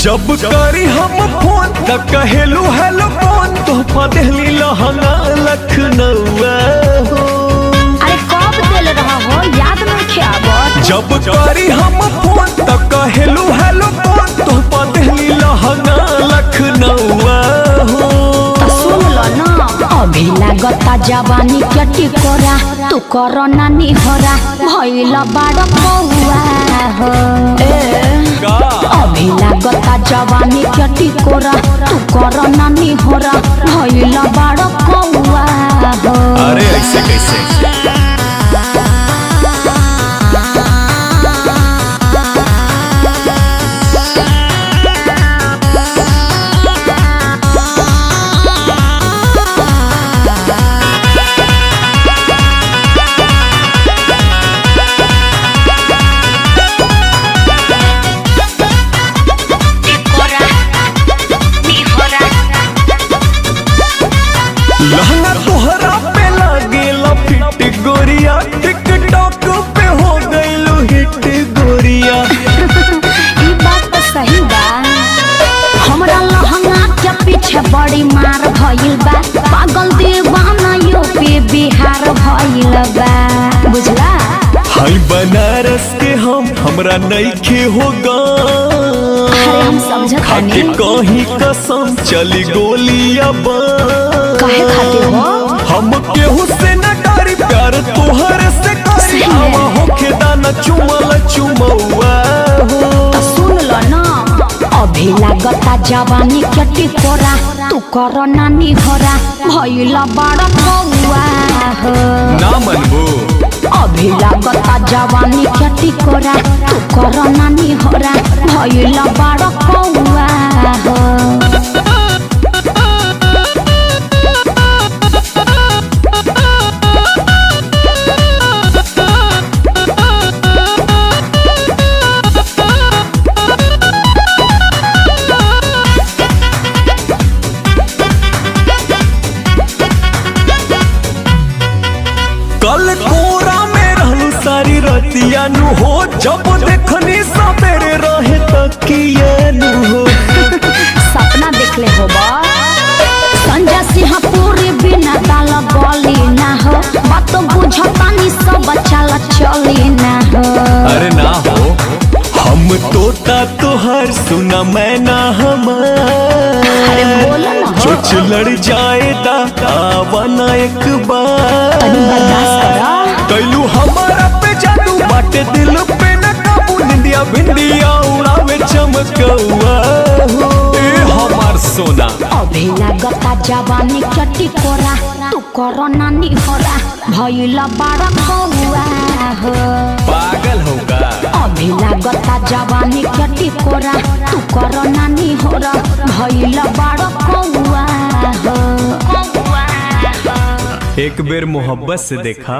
जब करी हम फोन त कहेलू हेलो फोन, तोहफा देहली लहंगा लखनऊआ हो। अरे कब दिल रहा हो, याद नहीं आवत। जब करी हम फोन त कहेलू हेलो फोन, तोहफा देहली लहंगा लखनऊआ हो। त सुन लो ना, अभी लागता जवानी के टिकोरा, तू करो ना निहोरा, भइल बाड़ कौआ हो। का? अभी लागता जवानी के टिकोरा, तू करो ना निहोरा, भइल बाड़ कौआ हो। अरे ऐसे कैसे? लहंगा तोहरा पे लागेला फिट गोरिया, टिकटॉक पे हो गइलू हिट गोरिया। ई बात तो सही बा, हमरा लहंगा के पीछे बड़ी मार भइल बा, पागल दीवाना यूपी बिहार भइल बा, बुझला। हाय बनारस के हम, हमरा नईखे होगा। अरे हम समझत खाके बानी। कहीं कसम चली गोलियां काहे खाते हो? हम केहू से न डरी, प्यार तोहर से करी। सही में। आवा होखे दाना चुमल चुमौआ हो। तो सुन लो ना, अभी लागता जवानी के टिकोरा, तू करो ना निहोरा, भइल बड़ कौआ हो। ना मनबू। अभी लागता जवानी के टिकोरा, तू करो ना निहोरा, भइल बड़ कौआ हो। कल कोरा में रहलू सारी रतिया नु हो, जब देखनी सबेरे रहे तकिया नु हो। सपना देखले होबा। संजय सिंह पूरी बिना ताल गली ना हो, बात बुझतानी सब चल चली ना हो। अरे ना हो, हम तोता तोहर सुना मैं ना हमार। अरे बोला ना हो। चोच लड़ जाए दा आवा ना एक बार। तनी बर्दाश्त करा। कैलू हमारा पे जादू, बाटे दिल पे न काबू, निंदिया बिंदिया उड़ावे चमकौआ हो। ए हमार सोना। अभी लागता जवानी के टिकोरा, तू करो ना निहोरा, भइल बड़ कौआ हो। पागल होगा। अभी लागता जवानी के टिकोरा, तू करो ना निहोरा, भइल बड़ कौआ हो। एक बेर मोहब्बत से देखा।